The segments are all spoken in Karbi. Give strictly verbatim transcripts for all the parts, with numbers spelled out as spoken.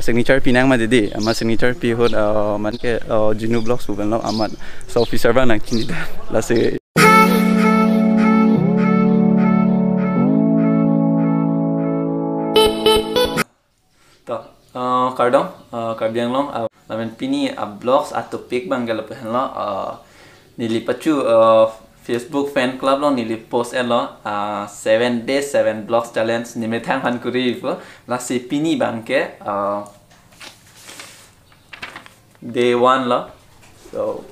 Signature pinang ma didi, amat signature pi ahut, uh, amat ke, uh, Genu Vlogs pu pen lo amat. So officer abang nangchinidun. Lasi. To, uh, kardom, uh, Karbi Anglong, uh, lapen pini a-vlogs a-topic abang ke lapu henlo, uh, neli pachu, uh, Facebook fan club along neli post etlo, uh, seven days, seven vlogs challenge, nemethang aphan kuri pu. Lasi pini abang ke, uh, day one lo. So,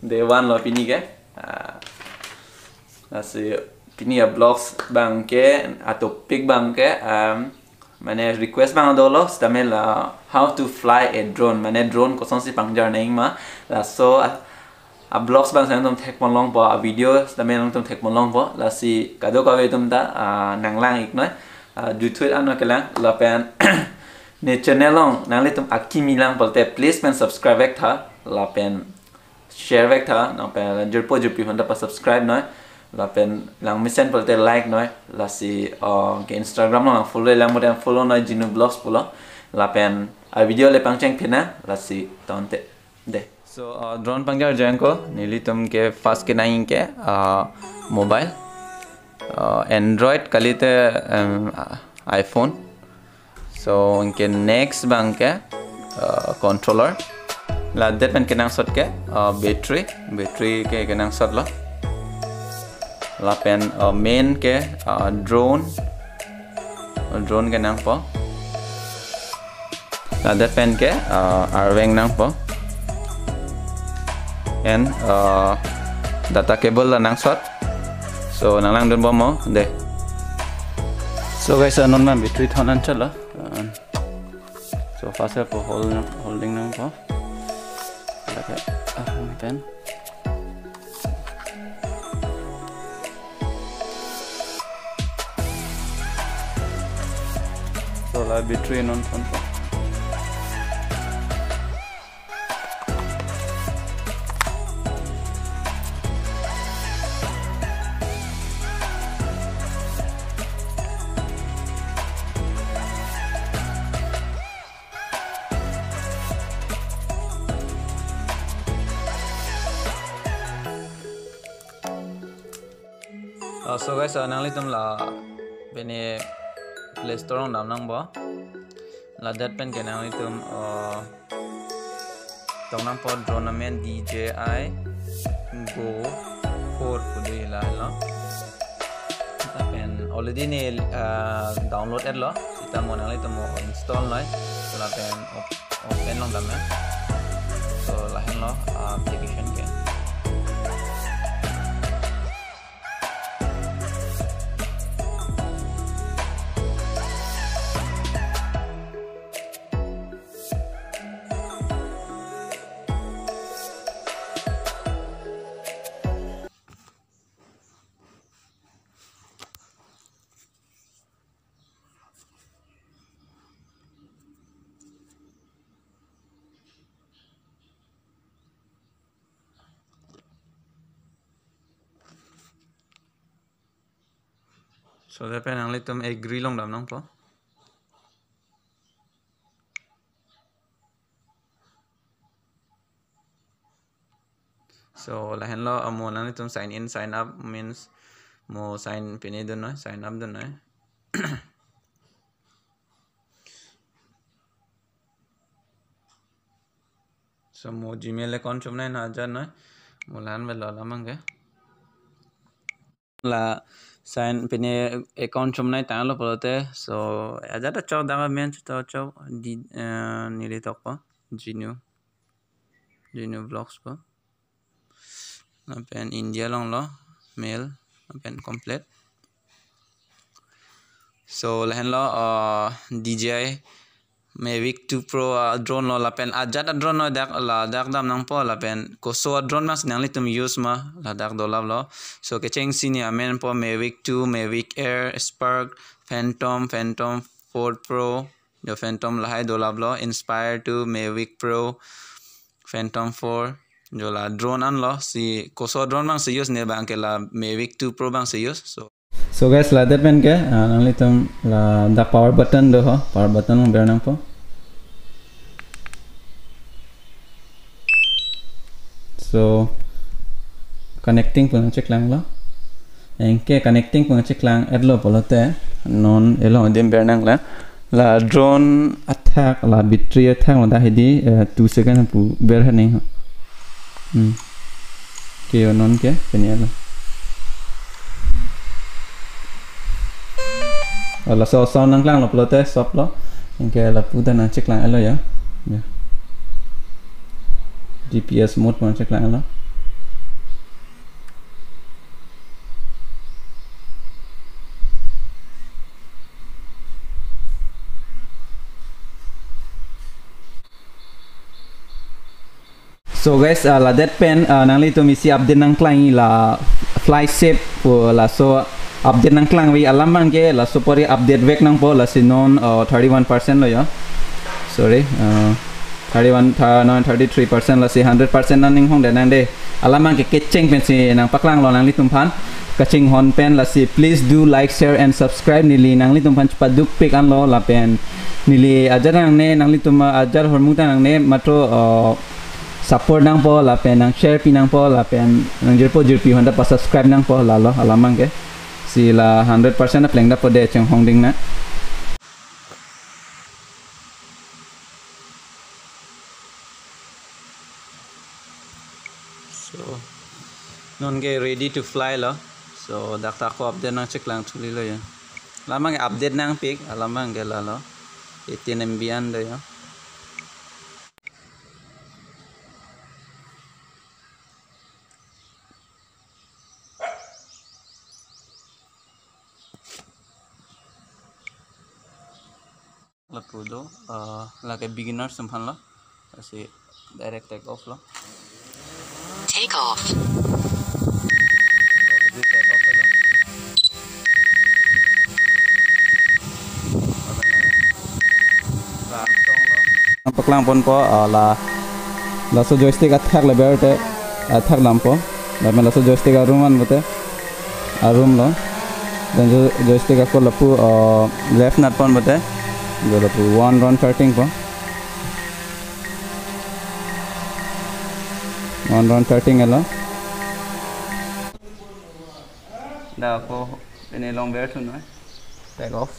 day one lo pini ke. Uh, lasi pini a-vlogs abang ke, a-topic abang ke, um, mane request abang dolo, sitame la how to fly a drone, mane drone kosonsi pangjar nangji ma, laso a, a-vlogs abang si nangtum thekpon longpo, a-video sitame nangtum thekpon longpo, lasi kadokave atum ta, ah, nanglang-iknoi, ah, juthuit ano kelang, lapen ne channel along nanglitum akimi lang pulote please pen subscribe vektha, lapen share vektha, lapen jirpo jirpi aphan ta pa-subscribe noi, lapen langmesen pulote like noi, lasi, uh, ke Instagram along follow lang pulote follow noi Genu Vlogs pulo, lapen a-video le pangcheng pina, lasi tonte. De. So, uh, drone pangjar jangko, nelitum ke first kenangji ke, uh, mobile, uh, Android kalite, um, iPhone. So, anke next abang ke, uh, controller. Ladet pen kenangsot ke, uh, battery. Battery ke kenangsot lo. Lapen, uh, main ke, uh, drone. Drone kenangpo. Ladet pen ke, uh, arveng nangpo. And, uh, data cable la nangsot. So, nanglangdunbom mo, de. So guys, uh, non ma battery thon anchot lo. Uh, so first of all, hold, holding nangpo. Lake, ah, pen. So la battery non thonpo. Uh, so guys, uh, nanglitum la pini Play Store along dam nangpo. Ladet pen ke nanglitum, uh, tong nangpo drone amen D J I Go four pu do ila lo. Lapen already ne, uh, download etlo. Sita mo nanglitum mo install noi. Lapen op-, open along dam ya. So lahenlo, uh, application ke. So, lapen nanglitum agree along dam nangpo. So, lahenlo, uh, mo nanglitum sign in, sign up means mo sign pine dun noi, sign up dun noi. So mo Gmail account chomnei na ajat noi. Mo la-an velo la abang ke. La sign pine account chomnei tanglo pulote. So ajat ta chok dang men chito chok di, eh, neli tokpo. Genu. Genu Vlogs po. Lapen India along lo, mail, lapen complete. So, lahenlo, uh, D J I Mavic two Pro, uh, drone lo, lapen ajat a-drone lo dak, ladak dam nangpo, lapen koso a-drone abang si nanglitum use ma, ladak dolap lo. So, kechengsi ne amen po Mavic two, Mavic Air, Spark, Phantom, Phantom four Pro, jo Phantom lahai dolap lo, Inspire two, Mavic Pro, Phantom four, jo la drone anlo, si koso drone abang si use ne abang ke la Mavic two Pro abang si use. So, so guys, ladet pen ke, ah, nanglitum ladak power button do ho, power button along ber nangpo. So connecting pu nangcheklang lo. Anke connecting pu nangcheklang etlo pulote non elo adim ber nanglang. La drone athak, la battery athak lo dak hedi, eh, two second pu ber haning ho. Hmm. Ke non ke pini etlo. Oh, laso sound nangklang lo pulote stop lo. Anke lapu ta nangcheklang etlo ya. Ya. G P S mode pu nangcheklang etlo. So guys, uh, ladet pen, uh, nanglitum isi update nangklang la FlySafe pu laso update nangklang vi alam abangke laso pori update vek nangpo, lasi non, uh, thirty-one percent lo ya. Sorry, uh, thirty-one, tha-, non thirty-three percent, lasi hundred percent nanghong de nang de. Alam abangke kecheng pensi nangpaklang lo nanglitum aphan. Kachinghon pen lasi please do like, share and subscribe, neli nanglitum aphan chepaduk pik anlo lapen neli ajar nangne, nanglitum ajar hormu ta nangne, matro, uh, support nangpo lapen nang share pi nangpo lapen nangjirpo jirpi honda pa subscribe nangpo, lalo alam abangke. Si la hundred percent apleng dapo de chenghong ding na. So, non ke ready to fly lo. So, dak ta ako update nangcheklang thuli lo ya. Alam abangke update nangpik, alam abangke lalo. Eighteen M B an do ya. Lapu do, uh, lake beginner atum aphan lo. Lasi direct take off lo. Take off. Already take off lo. Langsung lo. Paklang ponpo, uh, la, laso joystick athak le ber te, athak dampo. Lapen laso joystick arum an pute, arum lo. Dan jo-, joystick ako lapu, uh, left nat pon pute. Jo lapu one round starting po. One round starting etlo. Da ako pini long ber thun noi. Take off.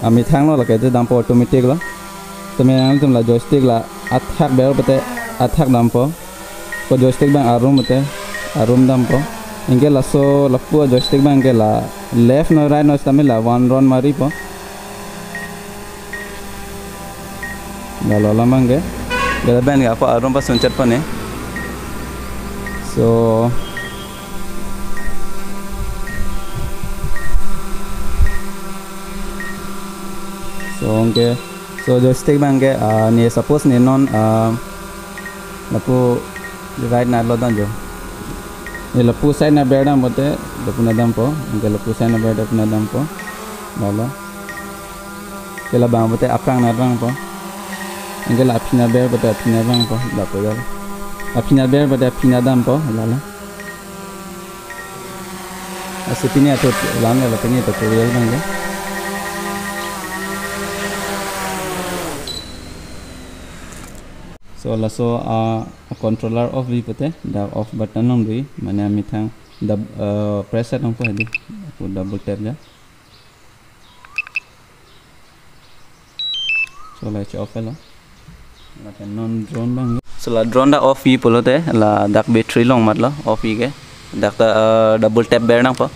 Amethang lo lake te dampo automatic lo. Tame nangtum la joystick la athak ber pute athak dampo. Ko joystick abang arum pute arum dampo. Anke laso lapu joystick abangke la left noi right noi sitame la one round mari po. Lalo alam abangke. Gada ben ga ako arum pasun chat pone. So, so anke. So joystick abangke, ah, ne suppose ne non, ah, lapu right nat lo dan jo. Ne lapu side nat ber dam pute, lapu nat dampo. Anke lapu side nat ber lapu nat dampo. Lalo. Ke labang pute aphrang nat vangpo. Anke la aphi nat ber pute aphi nat vangpo. Lapu jal. Aphi nat ber pute aphi nat dampo. Lalo. Lasi pini atut lam ya, pini tutorial abangke. So laso, ah, controller off vi pute, dak off button along do, mane amethang dub-, ah, press along po hedi, aku double tap ja. So la che-off lo. Lapen non drone abang. So la drone ta off vi pulote, la dak battery long mat lo, off vi ke. Dak ta, eh, double tap ber nangpo.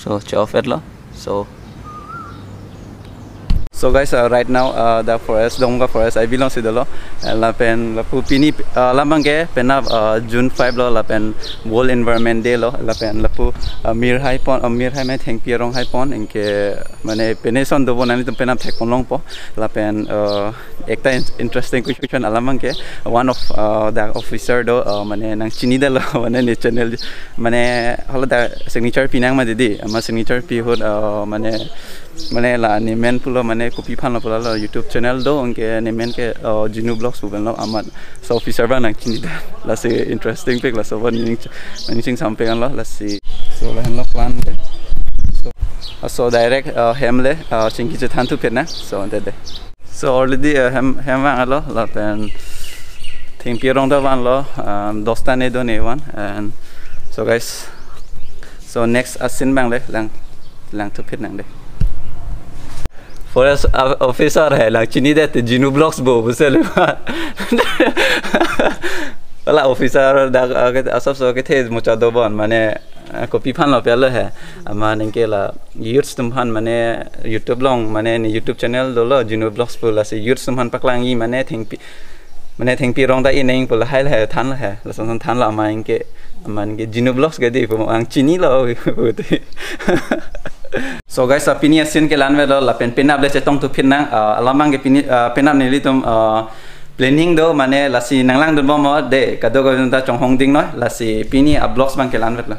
So, che-off etlo. So, so guys, uh, right now, uh, the forest, Dongka forest, I belong si dolo. Uh, lapen lapu pini, uh, alam abangke penap, uh, June five lo, lapen World Environment Day lo, lapen lapu, uh, mir hai pon, uh, mir hai mai thengpi arong hai pon, anke mane pene ason dopo nanglitum penap thek pon longpo, lapen, uh, ekta in-, interesting question alam abangke, one of, uh, the officer do, uh, mane nangchini dalo, mane ne channel, mane hala dak signature pi nang ma didi, ama signature pi ahut, uh, mane, mane la ne men pulo, mane kopi aphan lo pulo, la YouTube channel do, anke ne men ke, uh, Jinu Vlogs pu pen lo, amat so officer abang nangchini da, lasi interesting pik, laso pon ning, ning chingsam pik an lo, lasi. So lahenlo plan ke. So So direct uh, hem le uh, chingki chethan thuphit nang. So ante de. So already uh, hem hem vanglo lapen thengpi arong ta vanlo, um, dosta ne do ne van. And so guys, so next a scene abang le lang lang thuphit nang de. Forest uh, officer hai lang chinidet Genu Vlogs bo bu sele. Wala officer dak uh, asap so kethe mucha dobon mane uh, kopi aphan lo pelo hai. Amat anke la youth atum aphan mane YouTube along mane ne YouTube channel dolo Genu Vlogs pu, lasi youth atum aphan paklangji mane thengpi mane thengpi arong ta ineng pu lahai lahai than lahai. Lason than la amat anke amat anke Genu Vlogs ke di pu ang chinilo pu te. So guys, uh, pini a scene ke lanvetlo lapen penap le chetong thuphit nang uh, alam abang ke pini uh, penap nelitum uh, planning do mane lasi nang langdun bom mo de kadokave atum ta chonghong ding noi, lasi pini a vlogs abang ke lanvetlo.